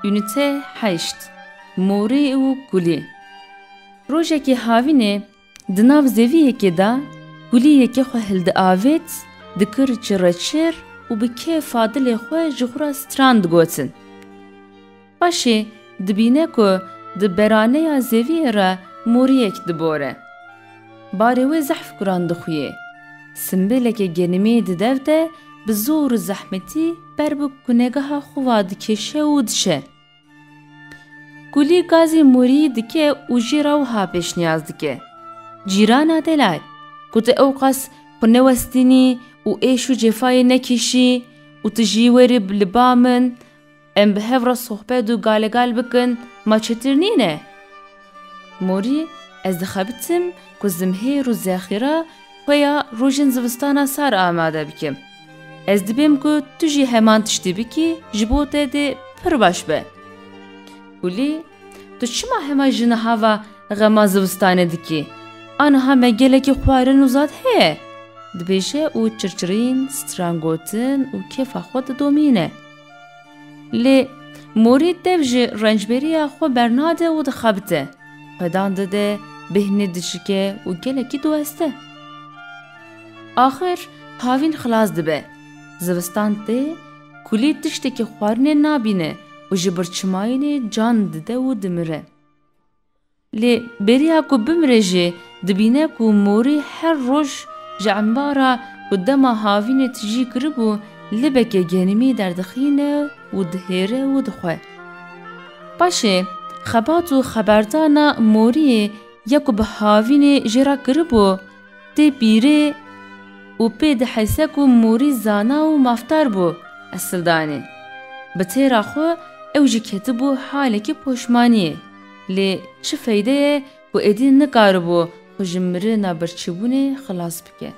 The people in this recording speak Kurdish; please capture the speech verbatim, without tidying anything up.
Ûnîte heşt. Morî û Kulî. Rojekê havînê di nav zeviyekê de Kulî yekê xwe hildiavêt, dikir çireçir û bi kêfa dilê xwe ji xwe re stran digotin. Paşê dibîne ku di beraneya zeviyê re moriyek dibore. Barê wê zehf kuran dixuyê. Simbêleke genimî di dev de bi zor û zehmetî ber bi kunegeha xwe ve dikêşe û diçe. Kulî gazî morî dike û jê re wiha pêşniyaz dike: Cîrana delal, ku tu ewqas xwe newestînî û êş û cefayê nekişî û tu jî werî li ba min, em bi hev re sohbet û galegal bikin, ma çêtir nîne? Morî: Ez dixebitim ku zimhêr û zexîra xwe ya rojên zivistana sar amade bikim. Ez dibêm ku tu jî heman tiştî bikî, ji bo te dê pir baş be. Kulî: Tu çima hema ji niha ve xema zivistanê dikî? Aniha me gelekî xwarin û zad heye, dibêje û çirçirîn, strangotin û kêfa xwe didomîne. Lê morî dev ji rencberiya xwe bernade û dixebite. Xwedan dide bêhnê diçike û gelekî diweste. Axir havîn xilas dibe. Zivistan tê, Kulî tiştekî xwarinê nabîne û ji birçimayînê can dide û dimire. Lê beriya ku bimire jî dibîne ku morî her roj ji embara ku dema havînê tijî kiribû, libeke genimî derdixîne û dihêre û dixwe. Paşê xebat û xeberdana moriyê ya ku bi havînê jê re kiribû, tê pîrê û pê dihese ku morî zana û mafdar bû esildanê. Bi têra xwe ew jî ketibû halekî poşmaniyê. Lê çi feyde ye ku êdî nikaribû xwe ji mirina birçîbûnê xilas bike?